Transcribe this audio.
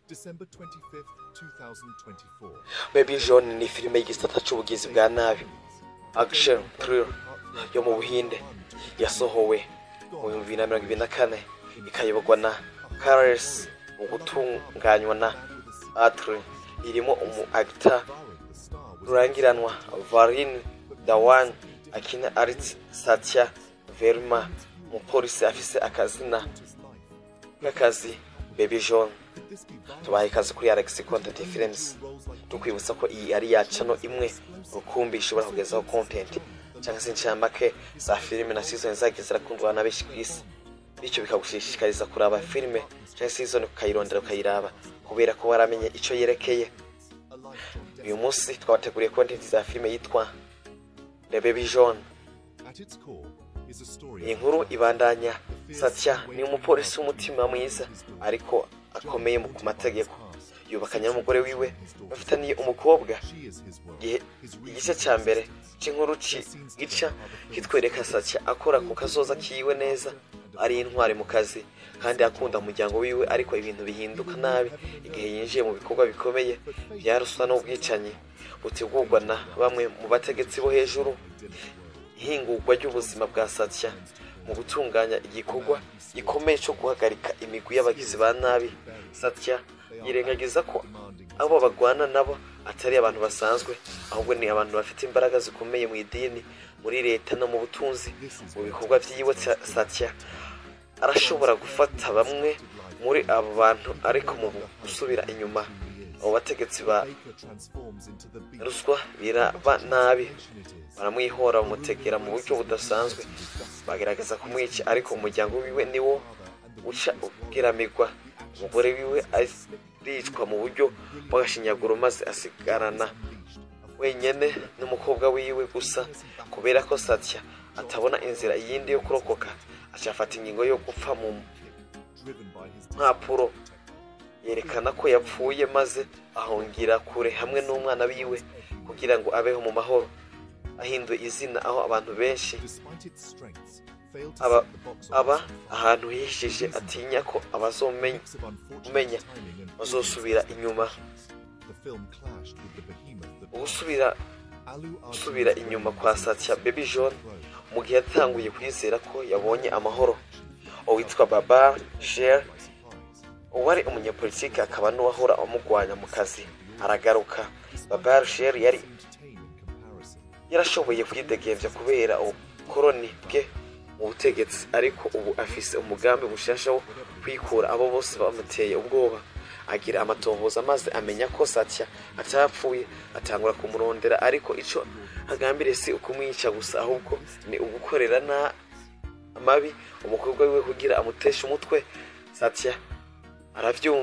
December 25th, 2024. Baby John ni filime y'igisata c'ubugizi bwa nabi, action thriller yo mu Buhinde, yasohowe mu 2024, ikayoborwa na Carles mu gutunganywa na Atri. Irimo umu actor rurangiranwa Varun Dhawan akina ari Satya Verma, umupolisi afise akazina k'akazi Baby John. Tubahaye ikaze kuri Alex Content Films, tukwibutsa ko iyi ari ya channel imwe rukumbi ishobora kugezaho content cyangwa se incamake za filime na season zagiye zirakundwa na benshi ku isi, bityo bikagushishikariza kuraba filime cyangwa season, ukayirondera ukayiraba kubera ko waramenye ico yerekeye. Uyu munsi twabateguriye content za filime yitwa The Baby John. At its core is a story Iyi nkuru ibandanya Satya ni umupolisi w'umutima mwiza ariko akomeye mu ku mategeko, yubakanye n'umugore wiwe, bafitaniye umukobwa. She is his world. Igihe igice cya mbere cy'inkuru gica kitwereka Satya akora ku kazoza kiwe neza, ari intwari mu kazi kandi akunda umuryango wiwe, ariko ibintu bihinduka nabi igihe yinjiye mu bikorwa bikomeye bya ruswa n'ubwicanyi butegurwa na bamwe mu bategetsi bo hejuru. Ihingurwa ry'ubuzima bwa Satya mu gutunganya igikorwa gikomeye cyo guhagarika imigwi y'abagizi ba nabi. Satya yirengagiza ko abo bagwana nabo atari abantu basanzwe, ahubwo ni abantu bafite imbaraga zikomeye mu idini, muri leta no mu butunzi. Mu bikorwa vyiwe, Satya arashobora gufata bamwe muri abo bantu, ariko mu gusubira inyuma abo bategetsi ba Baker transforms into the beast. ruswa biraba nabi, baramwihora, bamutegera mu buryo budasanzwe, bagerageza kumwica, ariko umuryango wiwe niwo uca ugeramigwa. Umugore wiwe aricwa mu buryo bw'agashinyaguro, maze asigarana wenyene n'umukobwa wiwe gusa. Kubera ko Satya atabona inzira yindi yo kurokoka, acafata ingingo yo gupfa mu Driven by his mpapuro yerekana ko yapfuye, maze ahungira kure hamwe n'umwana wiwe kugira ngo abeho mu mahoro, ahinduye izina aho abantu benshi despite its strengths, failed to aba set the box aba office on fire. ahantu hihishije, atinya ko abazomenya Mix of unfortunate umenya timing and bazosubira inyuma. The film clashed with the behemoth that Ugusubira Allu gusubira Arjun's inyuma kwa Satya Baby John mu gihe yatanguye kwizera ko yabonye amahoro, uwitwa Baba Sher, by surprise. uwari umunyepolitiki akaba n'uwahora amugwanya mu kazi, aragaruka. Baba Sher yari Seemed tame in comparison. yarashoboye kwidegemvya kubera ubukoroni bwe mu butegetsi, ariko ubu afise umugambi mushasha wo kwikura abo bose bamuteye ubwoba. Agira amatohoza maze amenya ko Satya atapfuye, atangura kumurondera, ariko ico agambiriye si ukumwica gusa, ahubwo ni ugukorera na amabi umukobwa wiwe kugira amuteshe umutwe. Satya aravyumva.